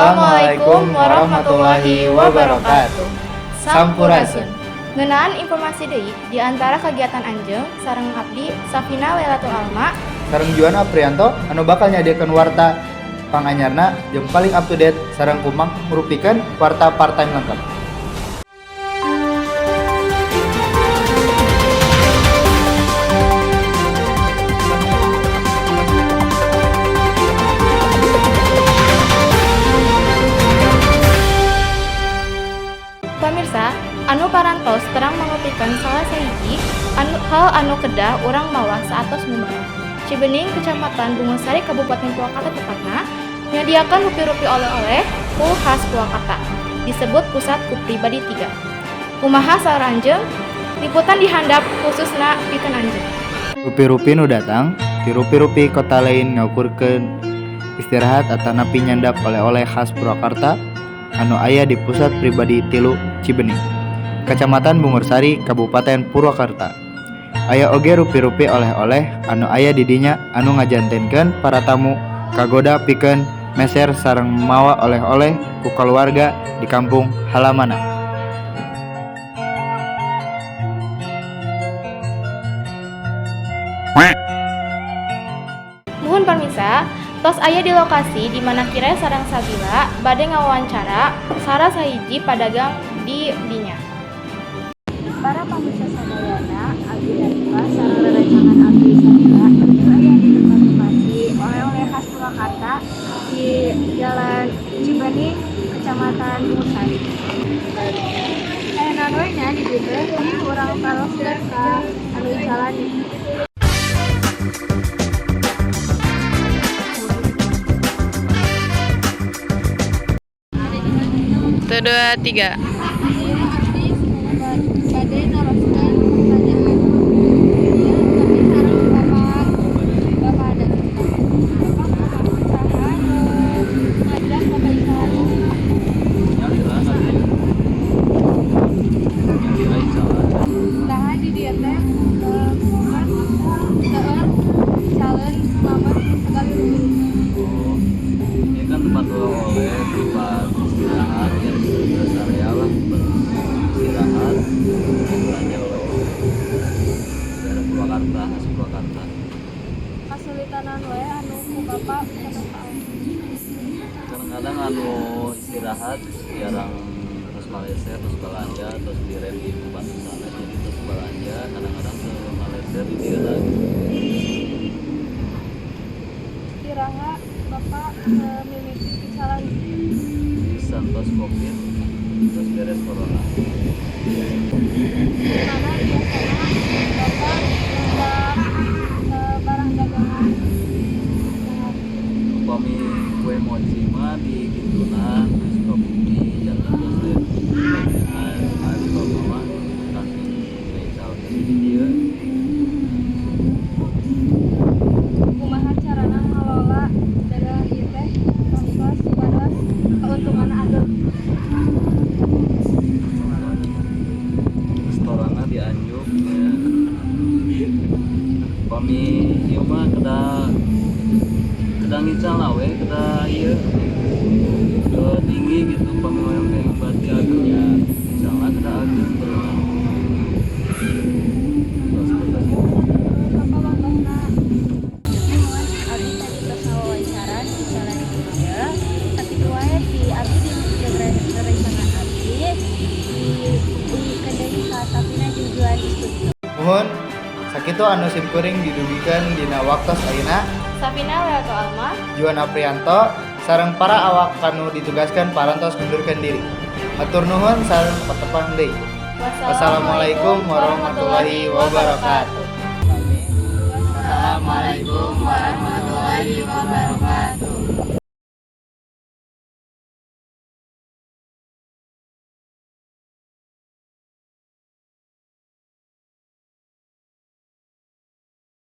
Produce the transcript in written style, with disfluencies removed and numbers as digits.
Assalamualaikum warahmatullahi wabarakatuh. Sampurasun. Ngeunaan informasi deui di antara kegiatan anjeun sareng abdi Safina Lailatul Alma sareng Juan Aprianto anu bakal nyadiakeun warta panganyarna jeung paling up to date sareng kumang ngrupikeun warta part time lengkap. Pamirsa, anu parantos terang mangupikeun salah sahiji anu hal anu kedah urang mawa saatos ngumbara. Cibening, Kecamatan Bungursari, Kabupaten Purwakarta tepatna, nyadiakeun rupi-rupi oleh-oleh ku khas Purwakarta, disebut Pusat Pribadi 3. Kumaha saur anjeun? Liputan dihandap khususna pikeun anjeun. Rupi-rupi nu datang ti rupi-rupi kota lain ngaukurkeun istirahat atanapi nyandak oleh-oleh khas Purwakarta anu aya di Pusat Pribadi 3 Cibening, Kecamatan Bungursari, Kabupaten Purwakarta. Aya oge rupi-rupi oleh-oleh anu aya di dinya anu ngajantenkeun para tamu kagoda pikeun meser sareng mawa oleh-oleh ku kaluarga di kampung halamanna. Muhun pamirsa, tos aya di lokasi di mana Kira sareng Sabila bade ngawawancara salah sahiji padagang di dinya. Para pamirsa sadayana, abdi Nadifa sareng rerencangan abdi Sabila nuju aya di tempat lokasi oleh-oleh khas Purwakarta di Jalan Cibening, Kecamatan Bungursari. Aya naon we nya di dieu teh, urang taroskeun ka anu jalan. Satu, dua, tiga. Bade naroskeun pertanyaan. Ieu tapi sareng Bapak Bapak ada. Bapak kumaha saha nu ngajak Bapak icalan? Nyalira kali ya. Nyalira icalan. Nah, di dieu teh kan seueur calon slamet segala rupi. Oh, ini kan tempat oleh-oleh, tempat istirahat ya, rest area lah, tempat istirahat, belanja oleh-oleh. Daerah Purwakarta, khas Purwakarta. Kasulitan naon wae anu ku Bapak patepang? Kadang-kadang anu istirahat jarang terus maleser, terus belanja, terus direm di tempat sana, jadi terus belanja, kadang-kadang ke maleser di dia lagi. Iraha Bapak mimiti icalan? Di Santos Covid, terus beres corona. Di mana biasana Bapak nyandak barang dagangan? Upami kue mochi mah di Gintunan, di Sukabumi, janten tos teh. Nah, di bawah mah kan ical di dieu. Kumaha carana ngalola dagang ieu teh tongkos supados keuntunganna ageng? Restoranna dianjuk ya. Upami ieu mah kedah kedah ngical we, kedah ieu ke tinggi gitu, upami hoyong teh bati ageng ya icalna kedah ageng berenang. Terus seperti itu. Bapak waktosna. Nuhun, abdi tadi tos ngawawancara di jalan di dieu. Sakitu wae ti abdi di jeung rerencangan abdi di deui ka Safina jeung Juan di studio. Muhun, sakitu anu simkuring didugikeun dina waktos ayeuna. Safina Lailatul Alma, Juan Aprianto sareng para awak kanu ditugaskan parantos ngundurkeun diri. Hatur nuhun sareng patepang deui. Wassalamualaikum warahmatullahi wabarakatuh. Assalamualaikum warahmatullahi wabarakatuh.